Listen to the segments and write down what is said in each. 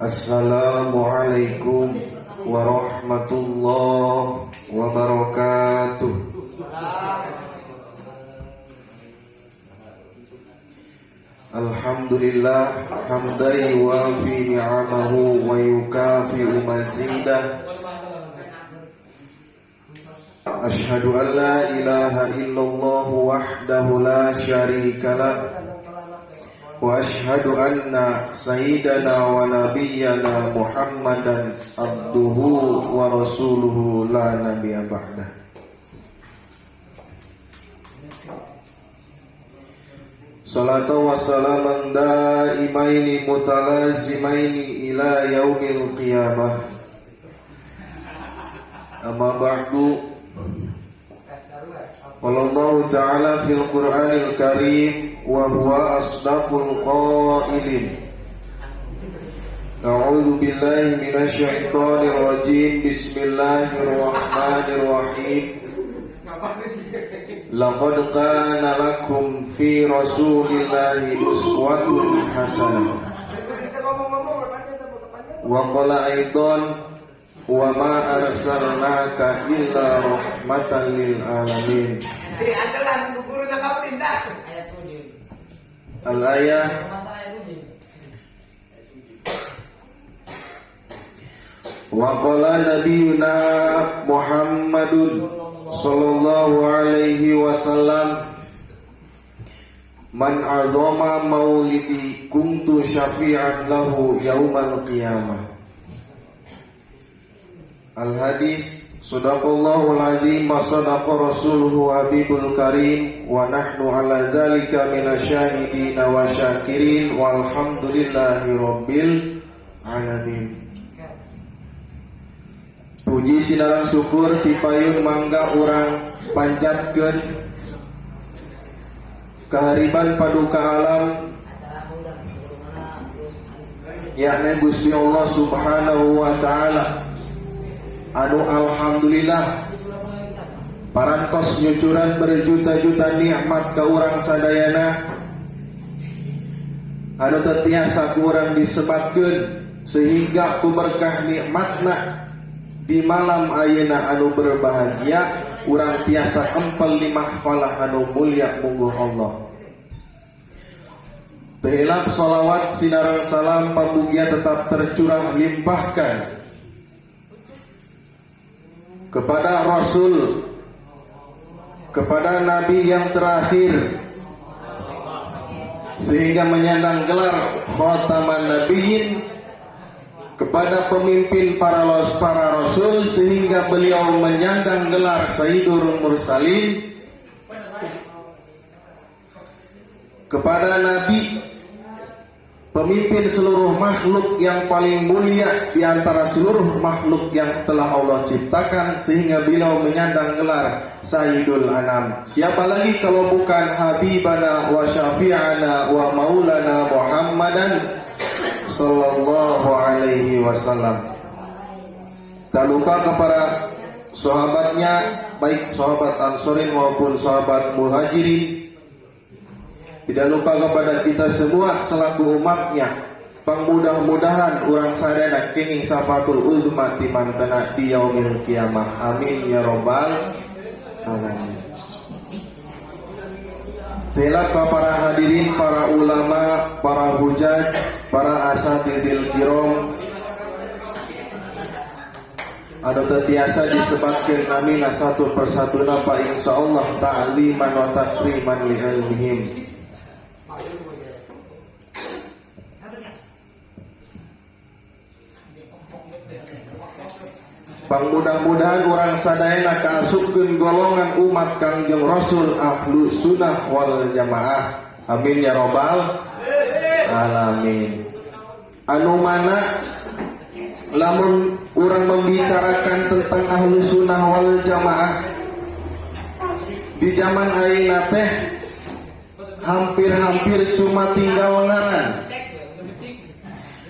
Assalamualaikum warahmatullahi wabarakatuh. Alhamdulillah hamdan yuwafi ni'amahu wa yukafi'u mazidah. Ashhadu an la ilaha illallah wahdahu la syarika lah. Wa ashhadu anna sayyidana wa nabiyyana Muhammadan abduhu wa rasuluhu la nabiyya ba'dah. Salatu wassalaman daimaini mutalazimaini ila yaumil qiyamah. Amma ba'du. Qala Allah ta'ala fil Qur'anil Karim wa huwa asdaqul qailin. A'udzu billahi minasy syaithanir rajim. Bismillahirrahmanirrahim. Laqad kana lakum fi rasulillahi uswatun hasanah. Wa qala aidan wa ma arsalnaka illa rahmatan lil alamin. Al-ayah. Wa qala nabiyuna Muhammadun sallallahu alaihi wasallam, man azama maulidi kuntu syafi'an lahu yaumal qiyamah. Al hadis. Sadaqallahul azim wa sadaqa rasuluhu habibul karim wa nahnu ala dzalika minasyahidin wa syakirin walhamdulillahi rabbil alamin. Puji sinaran syukur tipayun mangga urang panjatkeun kahariban paduka alam yakni Gusti Allah Subhanahu wa taala anu alhamdulillah parantos nyucuran berjuta-juta nikmat ka urang sadayana anu teu tiasa ku urang disebatkeun sehingga ku berkah nikmatna di malam ayeuna anu berbahagia urang tiasa kempel di mahfalah anu mulia mungguh Allah. Teu hilap sholawat sinareng salam pamugia tetap tercurah limpahkan kepada Rasul, kepada Nabi yang terakhir, sehingga menyandang gelar Khataman Nabiyyin, kepada pemimpin para rasul sehingga beliau menyandang gelar Sayyidul Mursalin, kepada Nabi pemimpin seluruh makhluk yang paling mulia di antara seluruh makhluk yang telah Allah ciptakan sehingga beliau menyandang gelar Sayyidul Anam. Siapa lagi kalau bukan Habibana wa Syafi'ana wa Maulana Muhammadan sallallahu alaihi wasallam. Tak lupa kepada sahabatnya, baik sahabat Ansorin maupun sahabat Muhajirin. Tidak lupa kepada kita semua selaku umatnya. Pangmudah-mudahan urang sadayana kenging syafatul uzma ti mantena di yaumil kiamah. Amin ya robbal alamin. Tilap para hadirin, para ulama, para hujaj, para asatidil kiram anu teu tiasa disebutkeun namina satu persatu napa insyaallah ta'liman wa takriman li ilmihim. Pangmudah-mudahan urang sadayana kaasupkeun golongan umat Kangjeng Rasul ahlu sunnah wal jamaah. Amin ya robbal alamin. Anu mana lamun urang membicarakan tentang ahlu sunnah wal jamaah di zaman ayeuna teh hampir-hampir cuma tinggal ngaran.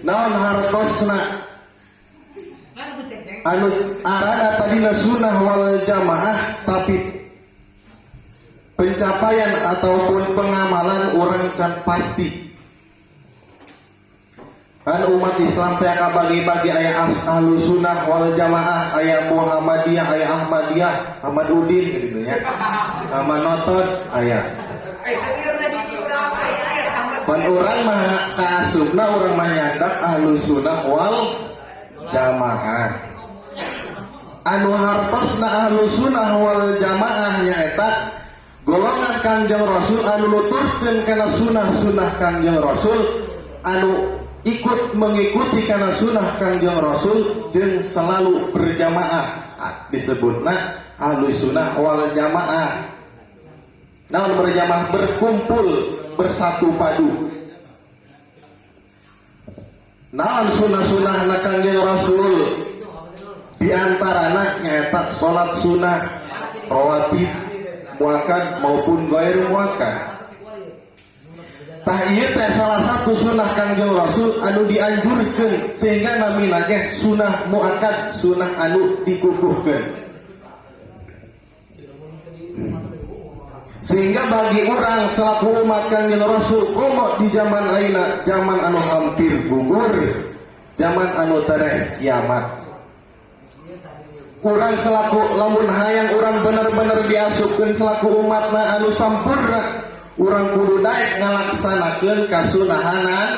Naon hartosna anu arana tadina sunnah wal jamaah tapi pencapaian ataupun pengamalan orang can pasti. Kan umat Islam teh bagi-bagi, aya Ahlu Sunnah wal Jamaah, aya Muhammadiyah, aya Ahmadiyah, Ahmad Udin gitu nya. Ahmad Notot aya. Pan urang mah kaasupna, urang mah nyandak Ahlu Sunnah wal Jamaah. Anu hartosna Ahlu Sunnah wal Jamaah nyaeta golongan Kangjeng Rasul anu nuturkeun kana sunnah-sunnah Kangjeng Rasul, anu ikut mengikuti kana sunnah Kangjeng Rasul jeung selalu berjamaah, disebutna Ahlu Sunnah wal Jamaah. Naon berjamaah? Berkumpul, bersatu padu. Naon sunnah-sunnah na Kangjeng Rasul? Di antarana nyaeta salat sunnah rawatib, muakkad maupun gair muakkad. Tah, ieu teh salah satu sunnah Kangjeng Rasul anu dianjurkeun sehingga namina ge sunnah muakkad, sunnah anu dikukuhkeun. Sehingga bagi orang selaku umat Kangjeng Rasul, komo di zaman ayeuna, zaman anu hampir gugur, zaman anu tereh kiamat. Urang selaku lamun hayang urang bener-bener diasupkeun selaku umatna anu sampurna, urang kudu daek ngalaksanakeun kasunahanan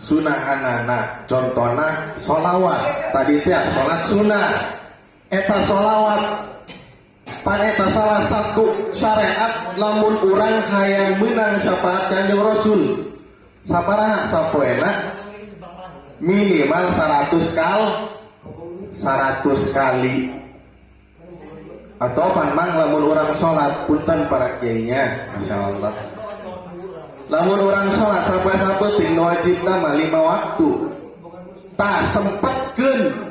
sunahanana. Contohna solawat tadi teh, salat sunnah eta solawat, pan eta salah satu syariat lamun urang hayang menang syafaat Kanjeng Rasul. Saparaha sapoena? Minimal 100 100 kali. Atau pan mang lamun urang sholat, punten para kiainya, masya Allah, lamun urang sholat sampai sapeting wajib nama 5 waktu, tak sempetkeun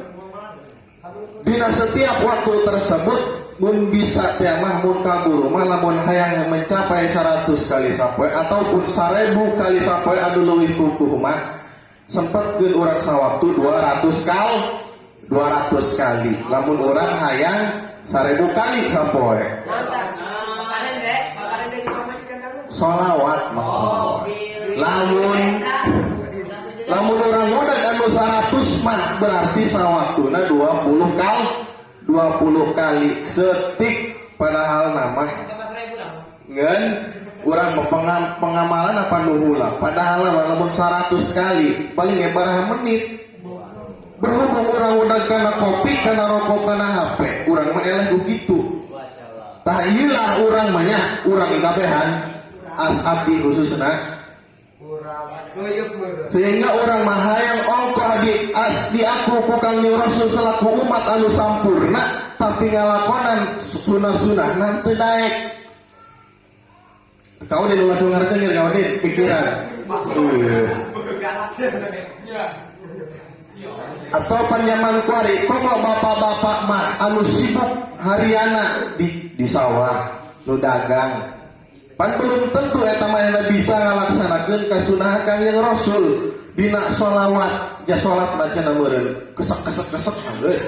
dina setiap waktu tersebut. Mun bisa teh mah, mun kaburu mah, lamun hayang mencapai 100 kali sapoe ataupun 1000 kali sapoe, anu leuwih kukuh mah sempetkeun urang sawaktu 200 kali lamun urang hayang 1000 kali sapoe solawat mah. Lamun lamun urang udah anu 100 mah berarti sawaktuna 20 kali, 20 kali setik. Padahal nama ngan urang mah pengamalan apa nuhula. Padahal lamun 100 kali paling baraha menit? Berhubung urang udah kana kopi, kana rokok, kana HP, urang mah eleh begitu. Tah, iyalah urang mah nya, urang ikabehan abdi khususna, sehingga urang mah hayang ongkoh diaku ku Kangjeng Rasul selaku umat anu sampurna, tapi ngalakonan sunah-sunah nanti daek. Kau di luar ngerti, kau di pikiran. Atau panyaman kuari, komo bapak-bapak mah anu sibuk hariana di sawah, nu dagang, pan belum tentu eta manehna bisa ngalaksanakeun kasunahan Kangjeng Rasul dina sholawat. Ja salat mah cenah meureun kesek kesek kesek geus,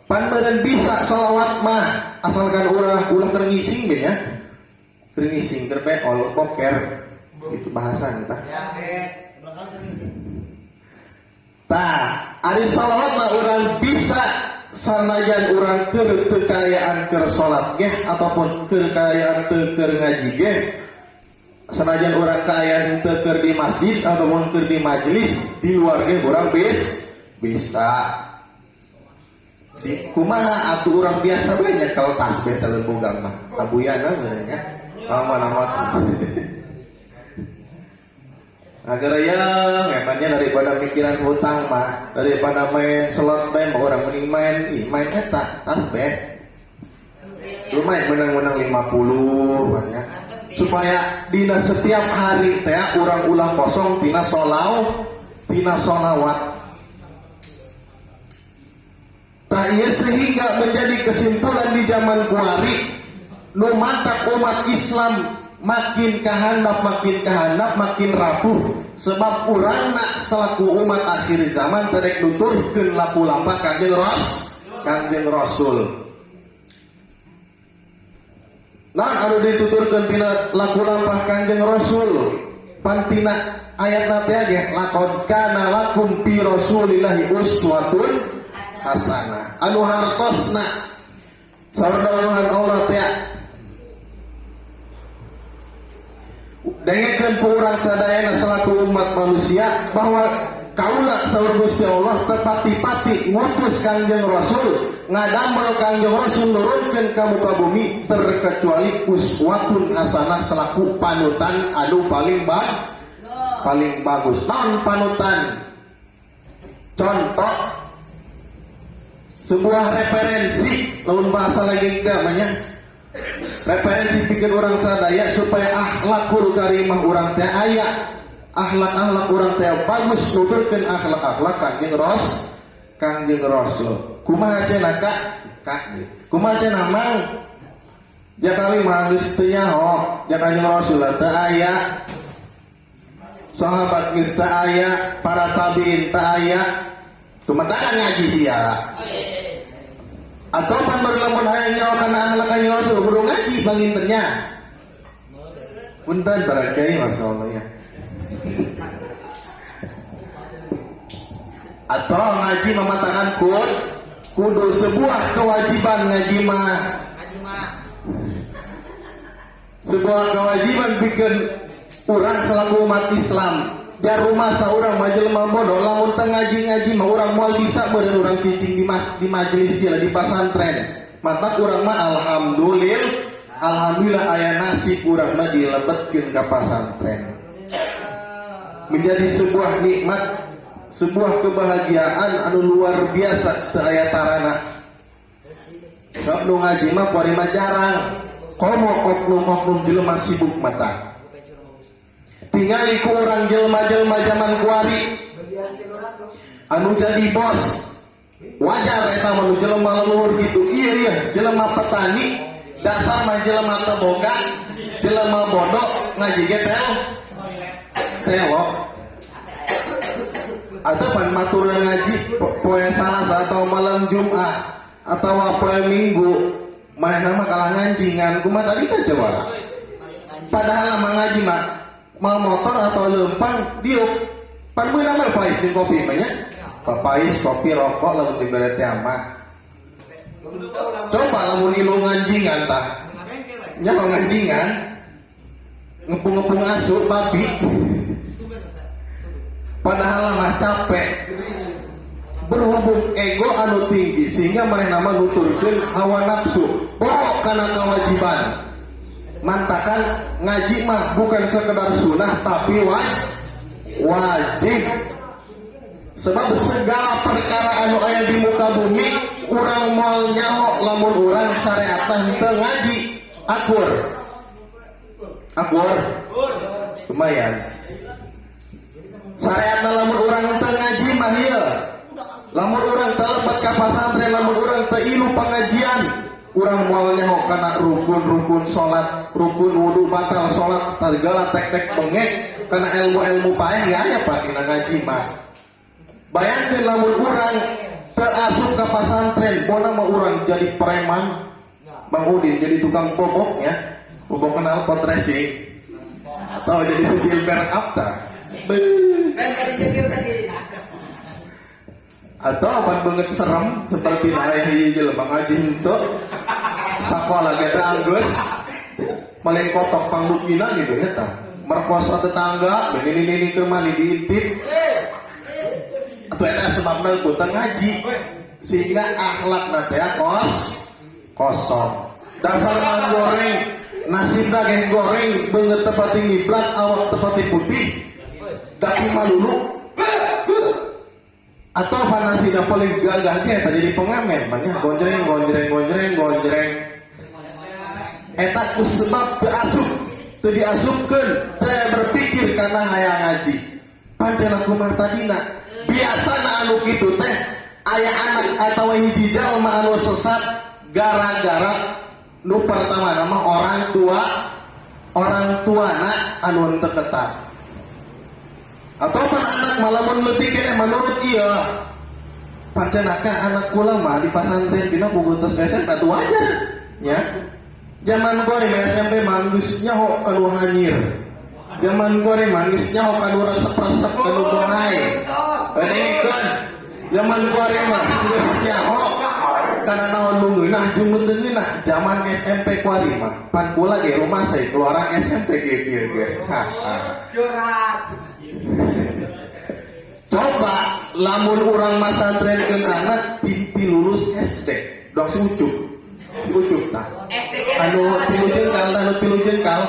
pan meureun bisa sholawat mah, asalkan ulah ulah keur ngising ge nya, keur ngising, keur beol, boker itu bahasanya tah. Tah, ari sholawat mah urang bisa sanajan urang keur teu kaayaan keur salat ge ataupun keur kaayaan teu keur ngaji ge, sanajan urang kaayaan teu keur di masjid ataupun keur di majelis, di luar ge urang bisa. Di kumaha atuh? Urang biasa bae nyekel tasbih teu bogang mah abuyana meureun nya aman amat. Agar ya, memangnya daripada mikiran hutang mah, daripada main slot bae mah urang mending main ih main eta tasbih. Lumayan menang-menang 50 kan ya. Supaya dina setiap hari teh urang ulah kosong tina solawat. Tah ieu sehingga menjadi kesimpulan di zaman kuari nu mantak umat Islam makin kahandap, makin kahandap, makin rapuh, sebab urang nak selaku umat akhir zaman teu dek nuturkeun laku lampah Kangjeng Rasul. Nah, anu dituturkeun tina laku lampah Kangjeng Rasul. Pantina ayatna teh ge laqad kana lakum fi rasulillahi uswatun hasanah. Anu hartosna saur dawuhan Allah teh dengekeun ku urang sadayana selaku umat manusia bahwa kaula saur Gusti Allah tepati-pati ngutus Kangjeng Rasul, ngadamel Kangjeng Rasul nurunkeun ka muka bumi terkecuali uswatun hasanah selaku panutan anu paling paling bagus. Naon panutan? Contoh sebuah referensi lamun bahasa lagi teh namanya referensi pikeun urang sadaya supaya akhlakul karimah urang teh aya, akhlak-akhlak urang teh bagus, nuturkeun akhlak-akhlak Kangjeng Rasul. Kumaha cenah ka? Ka kumaha cenah mang? Jakawi mah geus teu nyaho, ja Kangjeng Rasul teh aya, sahabat geus teu aya, para tabiin teu aya, tumatakan ngaji sia. Atau pan baru lamun hayang nyaho kana akhlak Kangjeng Rasul kudu ngaji pangintennya. Punten para kiai masyaallah ya. Atau ngaji mematakan kudu sebuah kewajiban ngaji mah. Sebuah kewajiban bikin urang selaku umat Islam. Jar rumah saurang mah jelema bodoh lamun teu ngaji-ngaji mah urang moal bisa beureun urang cicing di majelis dia di pasantren. Matak urang mah alhamdulillah aya nasib urang mah dilebetkeun ka pasantren. Menjadi sebuah nikmat, sebuah kebahagiaan anu luar biasa teu aya tarana. Sebab nu ngaji mah kuari mah jarang. Komo oknum-oknum jelema sibuk mata. Tingali ku urang jelema-jelema zaman kuari anu jadi bos. Wajar eta mah nu jelema leluhur gitu. Iya iya, jelema petani dasar mah jelema teu boga, jelema bodoh ngaji ge telok. Atau pan matur ngaji poe Salasa atau malam Jumat atau poe Minggu manehna mah kalah nganjingan kumaha tadi teh coba. Padahal mah ngaji mah mau motor atau lempang diuk pan meunang mah pais jeung kopi mah nya. Papais kopi rokok lamun dibere teh mah. Coba lamun ilu nganjingan tah. Nya nganjingan ngepung-ngepung asu babi. Padahal mah capek. Berhubung ego anu tinggi sehingga manehna mah nuturkeun hawa nafsu, pokok kana kewajiban. Mantakan ngaji mah bukan sekedar sunnah tapi wajib. Sebab segala perkara anu aya di muka bumi urang moal nyaho lamun urang syariatna henteu ngaji. Akur. Akur. Lumayan. Syariatna lamun urang teu ngaji mah ieu. Lamun urang teu lebet ka pasantren, lamun urang teu ilu pengajian, urang moal nyaho kana rukun-rukun salat, rukun wudu batal salat segala tek-tek bengek kana ilmu-ilmu paeh ya aya pak dina ngaji mah. Bayangkeun lamun urang teu asup ka pasantren, bona mah urang jadi preman. Bang Udin jadi tukang bobok ya, bobok kenal pot racing atau jadi supir backup tah. Atau apa banget serem seperti ayah hiji jelema ngaji henteu sakola ge teh anggeus paling kotok pangbukina gitu nya tah. Merkosa tetangga nini-nini keur mandi diintip. Atuh eta sebabna ku teu ngaji sehingga akhlakna teh kosong. Dasar mah goreng, nasibna ge goreng beungeut teu pati ngiblat awak teu pati putih. Daki malulu. Atau panasina paling gagah ge eta jadi pengamen, banyak gonjreng gonjreng gonjreng gonjreng. Eta ku sebab teu asup, teu diasupkeun, saya berpikir karena hayang ngaji. Pancen aku mah tadina biasana anu kitu teh aya anak atawa hiji jalma anu sesat gara-gara nu pertama nama orang tuana anu henteu ketat. Atau pan anak malamun leutik keneh menurut ieu. Pancen ka anak kula mah di pasantren dina kudu tos SMP atuh wajar nya. Zaman gua di SMP mah geus nyaho anu hanyir. Zaman kuari mah geus nyaho kanu resep-resep, kanu bongai. Dengekeun. Zaman kuari mah geus nyaho kana naon nu ngeunah jeung nu teu ngeunah. Zaman SMP kuari mah pan kula ge rumah saya keluaran SMP kieu kieu ge. Ha, ha. Curhat. Coba lamun urang masantrenkeun anak ti lulus SD, dong si Ucup. Si Ucup tah. SD. Anu 3 jengkal, anu 3 jengkal,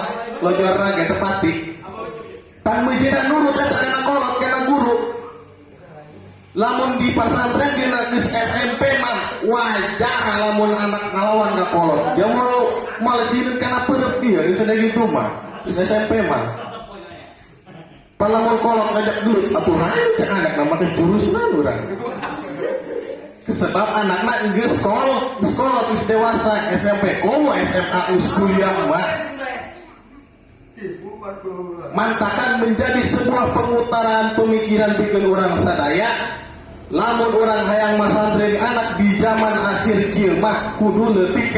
lojorna ge tepati. Pan meujeuhna nurut eta kana kolot, kana guru. Lamun di pasantren dina geus SMP mah wajar lamun anak ngalawan ka kolot. Jamu malesieun kana peureub ieu geus ada gitu mah. Geus SMP mah. Pan lamun kolot ngajak gelut atuh hayu cek anak nama teh jurusna urang. Sebab anakna geus kolot, geus dewasa SMP, komo SMA, geus kuliah mah mantakan menjadi sebuah pengutaran pemikiran bikin orang sadaya. Lamun orang hayang masantren anak di zaman akhir kieu mah kudu leutik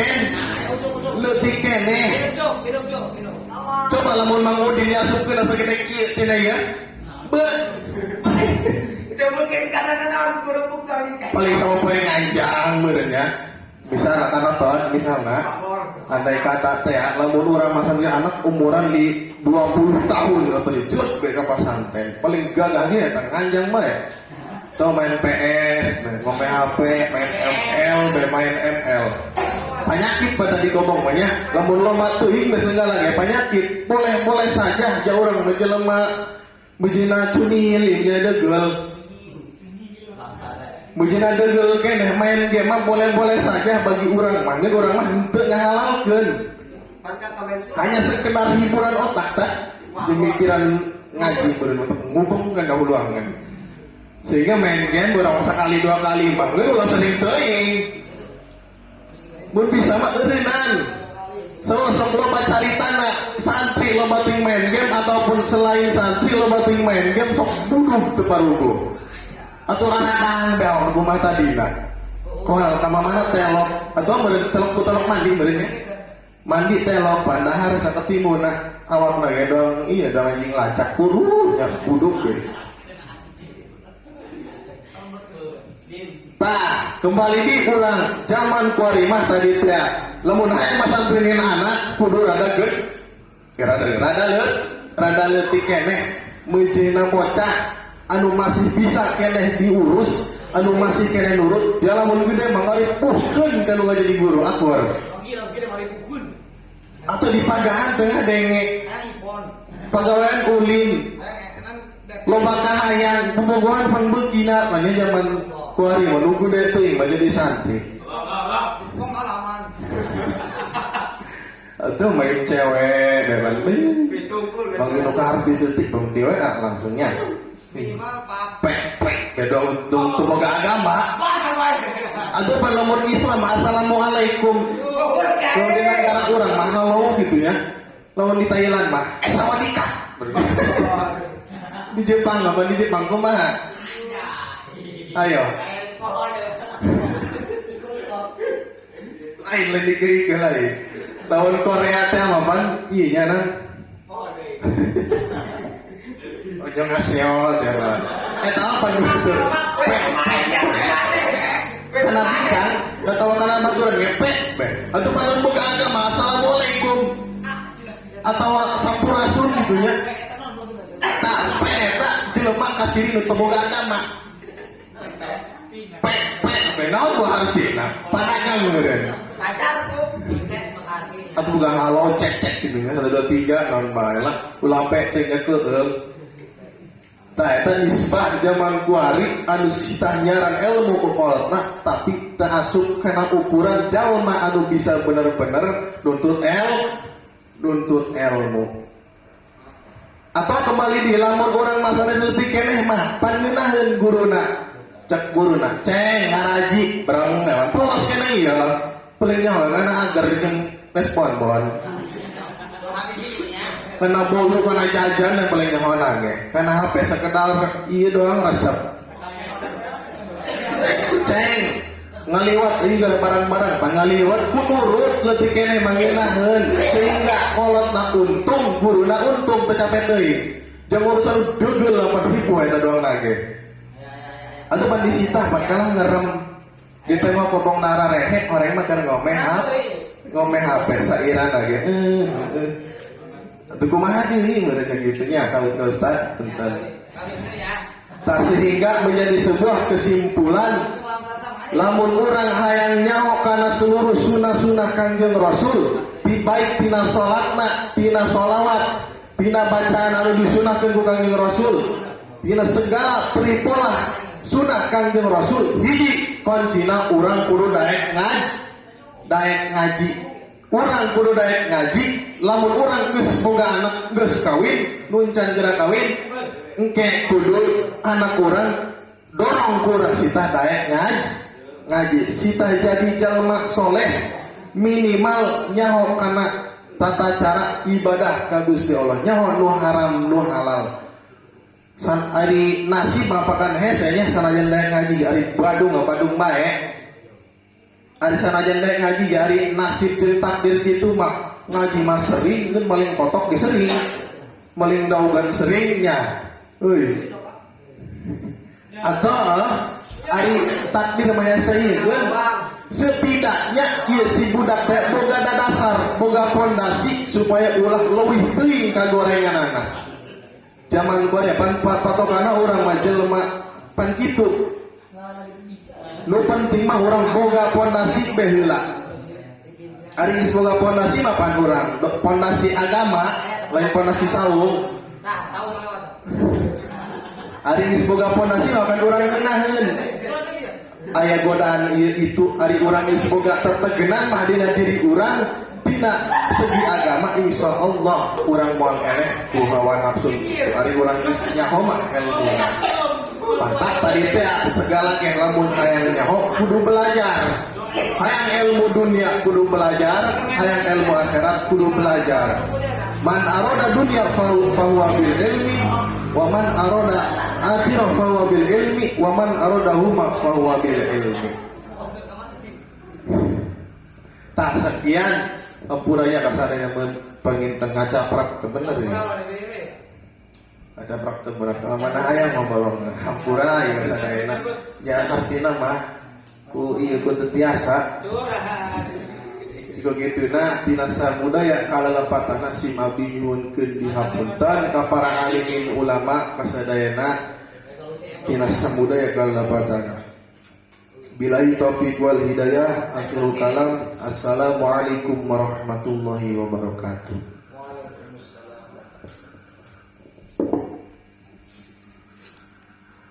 leutik keneh. Minum, minum, minum. Coba lamun Mang Udin diasupkeun asa gede kieu tina ieu be. Itu mungkin karena naon kerupuk kali. Paling sama poe nganjang meureun nya bisa rata-rata. Misalnya andai kata teh ya, lamun urang masantren anak umuran di 20 tahun atau di cut be ka pasantren paling gagah ge eta nganjang bae. Tuh main PS, main HP, main ML, main ML. Penyakit pada tadi ngomong banyak, lamun lomba teuing geus segala ge penyakit. Boleh-boleh saja jauh urang mah jelema meujeuhna cunil, meujeuhna degel. Meujeuhna degel keneh main game mah boleh-boleh saja bagi urang mah. Ngan urang mah henteu ngahalalkeun. Hanya sekedar hiburan otak tak. Demikian ngaji beureun otak ngubeng kan dahuluan. Sehingga main game urang sekali dua kali mah geus ulah sering teuing. Mun bisa mah eureunnan. So, sok loba caritana santri loba ting main game ataupun selain santri loba ting main game sok budug teu paruguh. Aturan radang beong kumaha tadina. Koal ka mana telok atau meureun telok ku telok mandi meureun ya. Mandi telok pandahar saketimu nah awakna ge dong iya dong anjing lacak kuruh nya budug ge. Tah, kembali di urang zaman kuari mah tadi teh. Lamun hayang masantrenin anak kudu rada ged. Rada rada leut, rada leutik keneh meujeuhna bocah anu masih bisa keneh diurus, anu masih keneh nurut, lamun gede mangaripuhkeun kanu jadi guru akur. Atau di pagahan tengah denge pagawean ulin loba kahayang bobogohan pangbeukina mah zaman kuari mah nu gede teuing mah jadi santri. Atau main cewek bebas bang nu ka artis eutik bang di WA langsungnya. Pek pek bedong dong teu boga agama. Atau pan lamun Islam assalamualaikum. Kalau di negara urang mah kalau gitu ya. Lamun di Thailand mah sawadika. Di Jepang apa di Jepang kumaha? Ayo. Lain lain di lain. Lawan Korea teh mah pan ieu nya nang. Ojo ngaseot ya mah. Eta apa nu gitu? Kana bikang, atawa kana baturan ngepek be. Atuh pan boga agama assalamualaikum. Atawa sampurasun gitu nya. Tah pe eta jelema kaciri nu teu boga agama. Pek pek be naon buah artina? Padagang meureun. Pacarku tes mengarti. Atuh boga halo cek cek gitu nya 1 2 3 naon bae lah. Ulah pe teh keung. Tah eta nisbah zaman kuari anu sitah nyaran ilmu ku kolotna tapi teu asup kana ukuran jalma anu bisa bener-bener nuntut nuntut ilmu. Atau kembali di lamun urang masalah leutik keneh mah pangeunaheun guruna. Cek guruna, ceng ngaraji barang lewat polos keneh ieu. Paling nyaho kana agar jeung respon bon. Kena bolu kana jajan yang paling nyaho ge. Kana HP sekedar ieu doang resep. Ceng Ngaliwat ieu barang-barang pan ngaliwat ku nurut leutik keneh mangeunaheun sehingga kolotna untung, guruna untung, teu capek teuing. Jeung urusan deugel 8.000 eta doang ge. Atuh pan disitah pan kalah ngerem ditengok kopong nararehe orang mah keur ngomeh HP, ngomeh HP sairana ge. Eh. Atuh kumaha deui mereka gitu nya ka Ustaz punten. Tak sehingga menjadi sebuah kesimpulan, lamun urang hayang nyaho kana seluruh sunah-sunah Kangjeng Rasul ti baik tina salatna, tina solawat, tina bacaan anu disunahkeun ku Kangjeng Rasul, tina segala peripolah sunah Kangjeng Rasul, hiji kuncina urang kudu daek ngaji, daek ngaji. Urang kudu daek ngaji. Lamun urang geus boga anak, geus kawin, nu can geura kawin engke kudu anak urang dorong kurang sita daek ngaji, ngaji sita jadi jalma soleh, minimal nyaho kana tata cara ibadah ka Gusti Allah, nyaho nu haram nu halal. San, ari nasib apakan hese nya, sanajan daek ngaji ari badung badung bae, ari sanajan daek ngaji ari nasib jeung takdir kitu mah. Ngaji mah sering kan, maling kotok di sering, maling daugan seringnya euy, atau ari takdir mah hese ieu. Setidaknya ieu si budak teh boga dasar, boga pondasi supaya ulah leuwih teuing kagorenganana. Zaman kuari pan patokana urang mah jelema pan kitu. Nu penting mah urang boga pondasi be heula. Ari geus boga pondasi mah pan urang pondasi agama, lain pondasi saung. Nah, saung lewat. Ari geus boga pondasi mah pan urang ngeunaheun aya godaan ieu itu. Ari urang geus boga tetegenan mah dina diri urang dina segi agama, insya Allah urang moal eleh ku hawa nafsu. Ari urang geus nyaho mah ilmu. Pantak tadi teh segala ge lamun hayang nyaho kudu belajar. Hayang ilmu dunia kudu belajar, hayang ilmu akhirat kudu belajar. Man aroda dunia fahuwa bil ilmi, wa man aroda akhirah fahuwa bil ilmi, wa man aroda huma fahuwa bil ilmi. Tak sekian hampuranya kasarnya pengen ngacaprak teu bener ya. Ngacaprak teu bener mana hayang ngomong hampura ya kasadayana. Ya artina mah ku ieu ku teu tiasa. Jika gitu nah tina samudaya kalelepatana sim abdi nyuhunkeun dihapunten ka para alimin ulama kasadayana tina samudaya kalelepatana. Billahi taufik wal hidayah, akhirul kalam. Assalamualaikum warahmatullahi wabarakatuh.